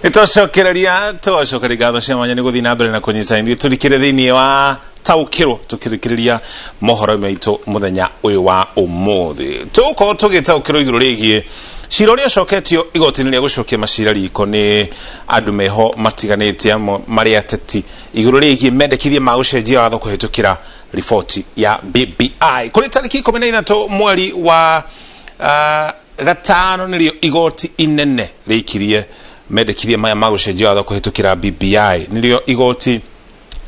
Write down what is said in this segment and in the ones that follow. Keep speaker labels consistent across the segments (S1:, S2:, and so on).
S1: Nĩtwacokereria, tũgacokeria ngatho cia mwanya nĩ gũthiĩ na mbere na kũnyita ithuĩ tũrikĩre thĩinĩ wa taũkĩrwo tũkĩrĩkĩrĩria mohoro maitũ mũthenya ũyũ wa ũmũthĩ. Tũgũkorwo tũgĩtaũkĩrwo igũrũ rĩgiĩ cira ũrĩa ũcoketio igoti-inĩ rĩa gũcokia macira riko nĩ andũ meho matiganĩte, amwe marĩ ateti, igũrũ rĩgiĩ mendekithia ma gũcenjia watho kũhĩtũkĩra riboti ya BBI. Kũrĩ tarĩki 13 mweri wa gatano nĩrĩo igoti inene rĩikirie mendekithia maya ma gũcenjia watho kũhĩtũkĩra BBI. Nĩrĩo igoti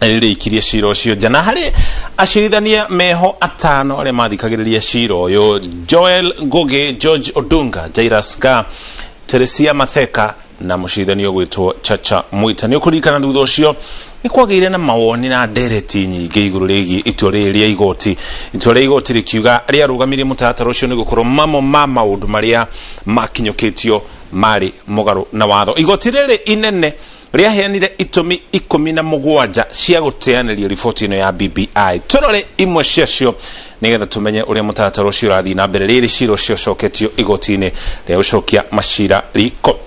S1: rĩrĩikirie cira ũcio nja, na harĩ acirithania meho atano arĩa mathikagĩrĩria cira ũyũ: Joel Ngugi, George Odunga, Jairus Nga, Teresia Matheka na mũcirithania ũgwĩtwo Chacha Mwita. Nĩ ũkũririkana thutha ũcio nĩ kwagĩire na mawoni na ndereti nyingĩ igũrũ rĩgiĩ itua rĩrĩ rĩa igoti. Itua rĩa igoti rĩkiuga rĩarũgamirie mũtaratara ũcio nĩ gũkorwo mamwe ma maũndũ marĩa makinyũkĩtio marĩ mũgarũ na watho. Igoti rĩrĩ inene rĩaheanire itũmi 17 cia gũteanĩria riboti ĩno ya BBI. Tũrore imwe ciacio nĩgetha tũmenye ũrĩa mũtaratara ũcio ũrathiĩ na mbere rĩrĩ cira ũcio ũcoketio igoti-inĩ rĩa gũcokia macira riko.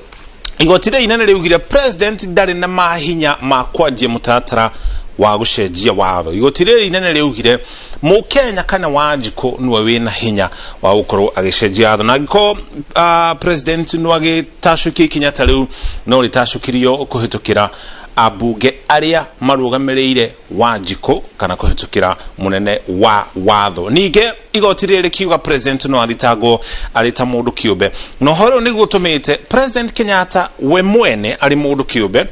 S1: Igoti rĩrĩ inene rĩugire president ndarĩ na mahinya ma kwanjia mũtaratara wa gũcenjia watho. Igoti rĩrĩ inene rĩugire Mũkenya kana Wanjikũ nĩwe wĩna hinya wa gũkorwo agĩcenjia watho, na angĩkorwo president no agĩtacũkia ikinya ta rĩu, no rĩtacũkirio kũhĩtũkĩra ambunge arĩa marũgamĩrĩire Wanjikũ kana kũhĩtũkĩra mũnene wa watho. Ningĩ igoti rĩrĩ rĩkiuga president no athitangwo arĩ ta mũndũ kĩũmbe, na ũhoro ũyũ nĩguo ũtũmĩte President Kenyatta we mwene arĩ mũndũ kĩũmbe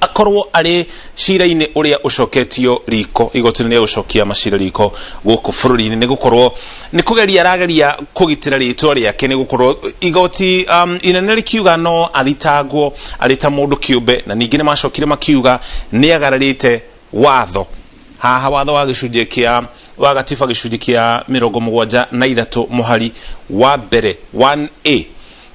S1: akorwo arĩ cira-inĩ ũrĩa ũcoketio riko igoti-inĩ rĩa gũcokia macira riko gũkũ bũrũri-inĩ, nĩ gũkorwo nĩ kũgeria arageria kũgitĩra rĩtwa rĩake, nĩ gũkorwo igoti inene rĩkiuga no athitangwo arĩ ta mũndũ kĩũmbe, na ningĩ nĩ macokire makiuga nĩ agararĩte watho haha, watho wa gĩcunjĩ kĩa wa gatiba gĩcunjĩ kĩa 73 mũhari wa mbere 1A.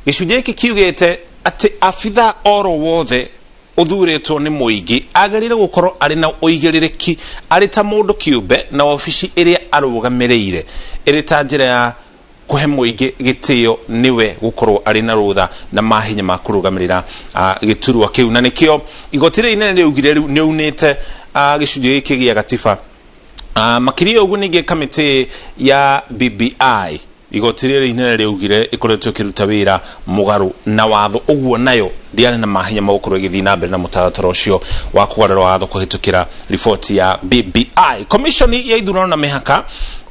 S1: Gĩcunjĩ gĩkĩ kiugĩte atĩ abitha oro wothe ũthurĩtwo nĩ mũingĩ agĩrĩire gũkorwo arĩ na ũigĩrĩrĩki arĩ ta mũndũ kĩũmbe na wabici ĩrĩa arũgamĩrĩire, ĩrĩ ta njĩra ya kũhe mũingĩ gĩtĩo nĩwe gũkorwo arĩ na rũtha na mahinya ma kũrũgamĩrĩra gĩturwa kĩu. Na nĩkĩo igoti rĩrĩ inene rĩaugire rĩu nĩ unĩte gĩcunjĩ gĩkĩ gĩa gatiba. Makĩria ũguo ningĩ kamĩtĩ ya BBI, igoti rĩrĩ inene rĩaugire ĩkoretwo ĩkĩruta wĩra mũgarũ na watho, ũguo nayo ndĩarĩ na mahinya ma gũkorwo ĩgĩthiĩ na mbere na mũtaratara ũcio wa kũgarũra watho kũhĩtũkĩra riboti ya BBI. Komishoni ya ithurano na mĩhaka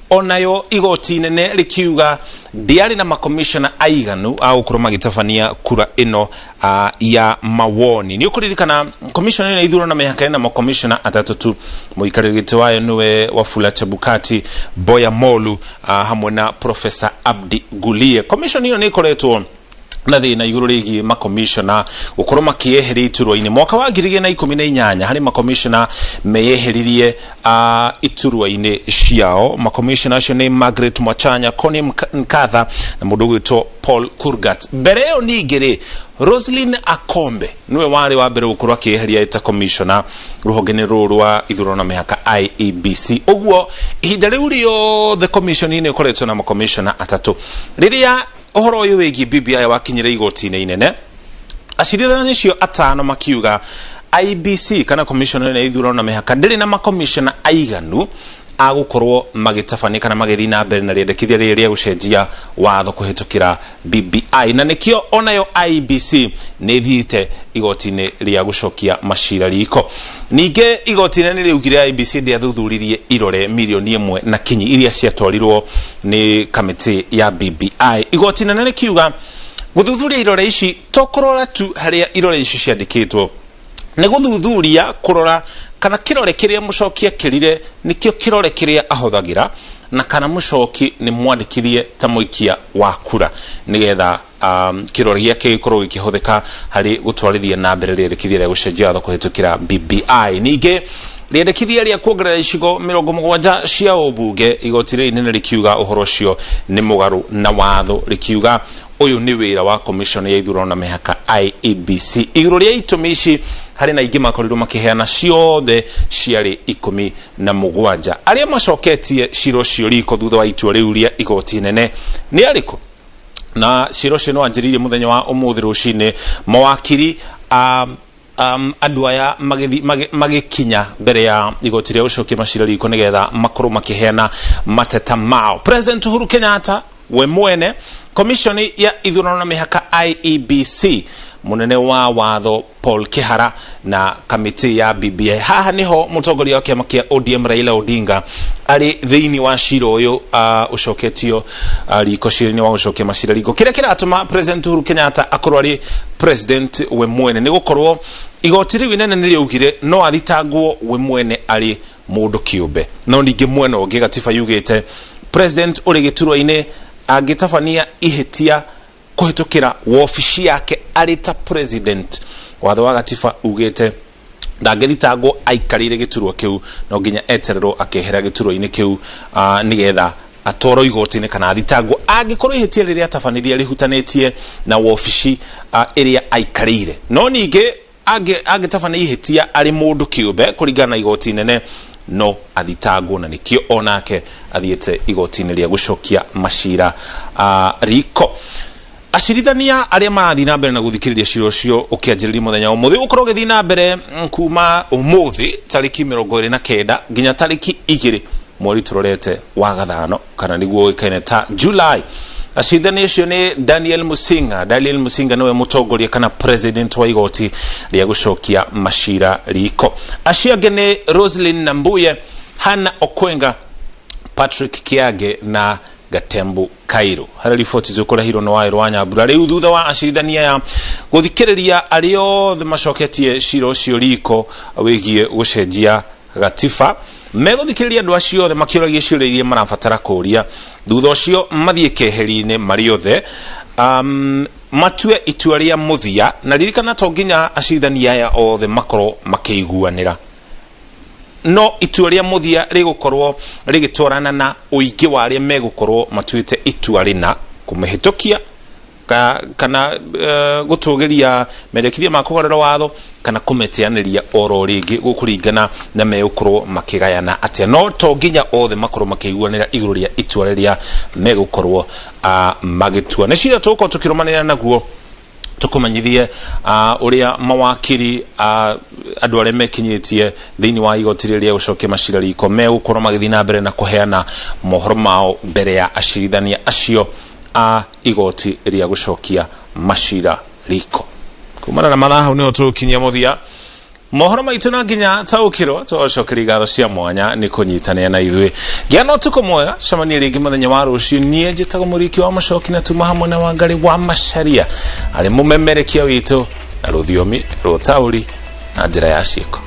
S1: onayo igoti inene rĩkiuga ndĩarĩ na makomishona aiganu a gũkorwo magĩtabania kura ĩno ya mawoni. Nĩ ũkũririkana commission ĩno ya ithurano na mĩhaka ĩna makomishona atatũ tu. Mũikarĩri gĩtĩ wayo nĩwe Wafula Chebukati, Boya Molu hamwe na Professor Abdi Gulie. Commission ĩyo nĩ ĩkoretwo na thĩna igũrũ rĩgiĩ makomishona gũkorwo makĩeheria iturwa-inĩ. Mwaka wa 2018 harĩ makomishona meyeheririe iturwa-inĩ ciao. Makomishona acio nĩ Margaret Mwachanya, Connie Nkatha na mũndũ ũgwĩtwo Paul Kurgat. Mbere ĩyo ningĩ rĩ, Roslyn Akombe nĩwe warĩ wa mbere gũkorwo akĩeheria eta commissioner rũhonge-inĩ rũrũ rwa ithurano na mĩhaka IEBC. Ũguo ihinda rĩu rĩothe commission nĩ ĩkoretwo na makomishona atatũ. Rĩrĩa ũhoro ũyũ wĩgiĩ BBI wakinyire igoti-inĩ inene, acirithania acio atano makiuga IBC kana commission ĩno ya ithurano na mĩhaka ndĩrĩ na makomishona aiganu a gũkorwo magĩtabania kana magĩthiĩ na mbere na rĩendekithia rĩrĩ rĩa gũcenjia watho kũhĩtũkĩra BBI, na nĩkĩo onayo IBC nĩ ĩthiĩte igoti-inĩ rĩa gũcokia macira riko. Ningĩ igoti inene rĩaugire IBC ndĩathuthuririe irore 1,000,000 na kinyi iria ciatwarirwo nĩ kamĩtĩ ya BBI. Igoti inene rĩkiuga gũthuthuria irore ici to kũrora tu harĩa irore ici ciandĩkĩtwo, nĩ gũthuthuria kũrora kana kĩrore kĩrĩa mũcoki ekĩrire nĩkĩo kĩrore kĩrĩa ahũthagĩra, na kana mũcoki nĩ mwandĩkithie ta mũikia wa kura, nĩgetha kĩrore gĩake gĩkorwo gĩkĩhũthĩka harĩ gũtwarithia na mbere rĩendekithia rĩa gũcenjia watho kũhĩtũkĩra BBI. Ningĩ rĩendekithia rĩa kuongerera icigo 70 cia ũmbunge, igoti rĩrĩ inene rĩkiuga ũhoro ũcio nĩ mũgarũ na watho, rĩkiuga ũyũ nĩ wĩra wa commission ya ithurano na mĩhaka IEBC. Igũrũ rĩa itũmi ici harĩ na ingĩ makorirwo makĩheana, ciothe ciarĩ 17. Arĩa macoketie cira ũcio riko thutha wa itua rĩu rĩa igoti inene nĩ arĩkũ? Na cira ũcio nĩ wanjĩrĩirie mũthenya wa ũmũthĩ rũcinĩ. Mawakiri Andũ aya magĩkinya mbere ya igoti rĩa gũcokia macira riko nĩgetha makorwo makĩheana mateta mao. President Uhuru Kenyatta we mwene, commission ya ithurano na mĩhaka IEBC, munene wa watho Paul Kihara na kamĩtĩ ya BBI. Haha niho mũtongoria wa kĩama kĩa ODM Raila Odinga arĩ thĩinĩ wa cira ũyũ ũcoketio riko, cira-inĩ wa gũcokia macira riko. Kĩrĩa kĩratũma President Uhuru Kenyatta akorwo arĩ president we mwene nĩ gũkorwo igoti rĩu inene nĩ rĩaugire no athitangwo we mwene arĩ mũndũ kĩũmbe, no ningĩ mwena ũngĩ gatiba yugĩte president ũrĩ gĩturwa-inĩ angĩtabania ihĩtia kũhĩtũkĩra wobici yake arĩ ta president, watho wa gatiba ugĩte ndangĩthitangwo aikarĩire gĩturwa kĩu, no nginya etererwo akehera gĩturwa-inĩ kĩu nĩgetha atwarwo igoti-inĩ kana athitangwo angĩkorwo ihĩtia rĩrĩa atabanirie rĩhutanĩtie na wobici ĩrĩa aikarĩire. No ningĩ angĩtabania ihĩtia arĩ mũndũ kĩũmbe, kũringana na igoti inene no athitangwo, na nĩkĩo onake athiĩte igoti-inĩ rĩa gũcokia macira riko. Acirithania arĩa marathiĩ na mbere na gũthikĩrĩria cira ũcio ũkĩanjĩrĩria mũthenya wa ũmũthĩ, ũkorwo ũgĩthiĩ na mbere kuma ũmũthĩ tarĩki 29 nginya tarĩki 2 mweri tũrorete wa gathano, kana nĩguo ũĩkaine ta July. Acirithania acio nĩ Daniel Musinga. Daniel Musinga nĩwe mũtongoria kana president wa igoti rĩa gũcokia macira riko. Acio angĩ nĩ Roslyn Nambuye, Hannah Okwenga, Patrick Kiage na Gatembu Kairu. Harĩa riboti tũkũrehirwo nĩ Waĩrũ wa Nyambura. Rĩu thutha wa acirithania aya gũthikĩrĩria arĩa othe macoketie cira ũcio riko wĩgiĩ gũcenjia gatiba, megũthikĩrĩria andũ acio othe makĩũragia ciũria iria marabatara kũũria. Thutha ũcio mathiĩ keheri-inĩ marĩ othe, matue itua rĩa mũthia. Na ririkana, to nginya acirithania aya othe makorwo makĩiguanĩra, no itua rĩa mũthia rĩgũkorwo rĩgĩtwarana na ũingĩ wa arĩa megũkorwo matuĩte itua rĩna kũmĩhĩtũkia kana gũtũgĩria mendekithia ma kũgarũra watho kana kũmĩteanĩria oro rĩngĩ, gũkũringana na megũkorwo makĩgayana atĩa. No to nginya othe makorwo makĩiguanĩra igũrũ rĩa itua rĩrĩa megũkorwo magĩtua. Nĩ cira tũgũkorwo tũkĩrũmanĩrĩra naguo, tũkũmenyithie ũrĩa mawakiri andũ arĩa mekinyĩtie thĩinĩ wa igoti rĩrĩa gũcokia macira riko megũkorwo magĩthiĩ na mbere na kũheana mohoro mao mbere ya acirithania acio a igoti rĩa gũcokia macira riko. Kumana na mathaa hau nĩho tũgũkinyia mũthia mohoro maitũ na nginya taũkĩrwo. Tũgacokeria ngatho cia mwanya nĩ kũnyitanĩra na ithuĩ. Gĩa na ũtukũ mwega, cemanie rĩngĩ mũthenya wa rũciũ. Niĩ njĩtagwo Mũriki wa Macoki, na tuma hamwe na Wangarĩ wa Macaria arĩ mũmemerekia witũ na rũthiomi rwa ũtaũri na njĩra ya ciĩko.